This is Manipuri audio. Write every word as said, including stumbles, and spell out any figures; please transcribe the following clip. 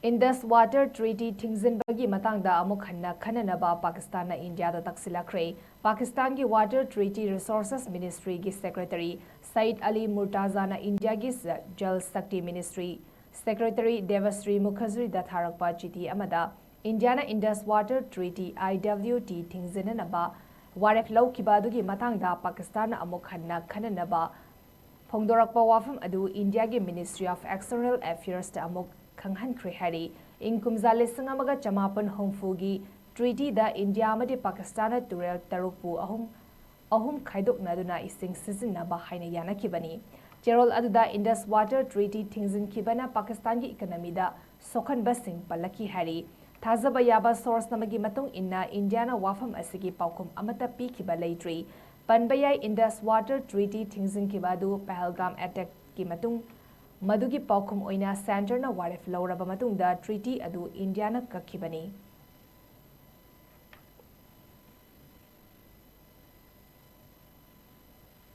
Indus Water Treaty ꯊꯤꯡꯖꯤꯟꯕꯒꯤ ꯃꯇꯥꯡꯗ ꯑꯃꯨꯛ ꯍꯟꯅ ꯈꯟꯅꯅꯕ ꯄꯥꯀꯤꯁꯇꯥꯟꯅ ꯏꯟꯗꯤꯌꯥꯗ ꯇꯛꯁꯤꯜꯂꯛꯈ꯭ꯔꯦ꯫ ꯄꯥꯀꯤꯁꯇꯥꯟꯒꯤ Water Treaty Resources Ministryꯒꯤ Secretary Saeed Ali Murtazana ꯏꯟꯗꯤꯌꯥꯒꯤ Jal Shakti Ministry Secretary Devashree Mukherjeeꯗ ꯊꯥꯔꯛꯄ ꯆꯤꯊꯤ ꯑꯃꯗ ꯏꯟꯗꯤꯌꯥꯅ Indus Water Treaty, IWT, ꯊꯤꯡꯖꯤꯟꯅꯅꯕ ꯋꯥꯔꯦꯞ ꯂꯧꯈꯤꯕ ꯑꯗꯨꯒꯤ ꯃꯇꯥꯡꯗ ꯄꯥꯀꯤꯁꯇꯥꯟꯅ ꯑꯃꯨꯛ ꯍꯟꯅ ꯈꯟꯅꯅꯕ ꯐꯣꯡꯗꯣꯔꯛꯄ ꯋꯥꯐꯝ ꯑꯗꯨ ꯏꯟꯗꯤꯌꯥꯒꯤ Ministry of External Affairsꯇ ꯑꯃꯨꯛ ꯈꯪꯍꯟꯈ꯭ꯔꯦ ꯍꯥꯏꯔꯤ꯫ ꯏꯪ ꯀꯨꯝꯖꯥ ꯂꯤꯁꯤꯡ ꯑꯃꯒ ꯆꯃꯥꯄꯟ ꯍꯨꯝꯐꯨꯒꯤ treatyꯗ ꯏꯟꯗꯤꯌꯥ ꯑꯃꯗꯤ ꯄꯥꯀꯤꯁꯇꯥꯟꯅ ꯇꯨꯔꯦꯜ ꯇꯔꯨꯛꯄꯨ ꯑꯍꯨꯝ, ꯑꯍꯨꯝ ꯈꯥꯏꯗꯣꯛꯅꯗꯨꯅ ꯏꯁꯤꯡ ꯁꯤꯖꯤꯟꯅꯕ ꯍꯥꯏꯅ ꯌꯥꯅꯈꯤꯕꯅꯤ꯫ ꯆꯦꯔꯣꯜ ꯑꯗꯨꯗ Indus Water Treaty ꯊꯤꯡꯖꯤꯟꯈꯤꯕꯅ ꯄꯥꯀꯤꯁꯇꯥꯟꯒꯤ economyꯗ ꯁꯣꯛꯍꯟꯕꯁꯤꯡ ꯄꯜꯂꯛꯈꯤ ꯍꯥꯏꯔꯤ꯫ ꯊꯥꯖꯕ ꯌꯥꯕ source ꯑꯃꯒꯤ ꯃꯇꯨꯡ ꯏꯟꯅ, ꯏꯟꯗꯤꯌꯥꯅ ꯋꯥꯐꯝ ꯑꯁꯤꯒꯤ ꯄꯥꯎꯈꯨꯝ ꯑꯃꯠꯇ ꯄꯤꯈꯤꯕ ꯂꯩꯇ꯭ꯔꯤ꯫ ꯄꯟꯕ ꯌꯥꯏ, Indus Water Treaty ꯊꯤꯡꯖꯤꯟꯈꯤꯕ ꯑꯗꯨ ꯄꯍꯜꯒꯥꯝ attackꯀꯤ ꯃꯇꯨꯡ, ꯃꯗꯨꯒꯤ ꯄꯥꯎꯈꯨꯝ ꯑꯣꯏꯅ centreꯅ ꯋꯥꯔꯦꯞ ꯂꯧꯔꯕ ꯃꯇꯨꯡꯗ treaty ꯑꯗꯨ ꯏꯟꯗꯤꯌꯥꯅ ꯀꯛꯈꯤꯕꯅꯤ꯫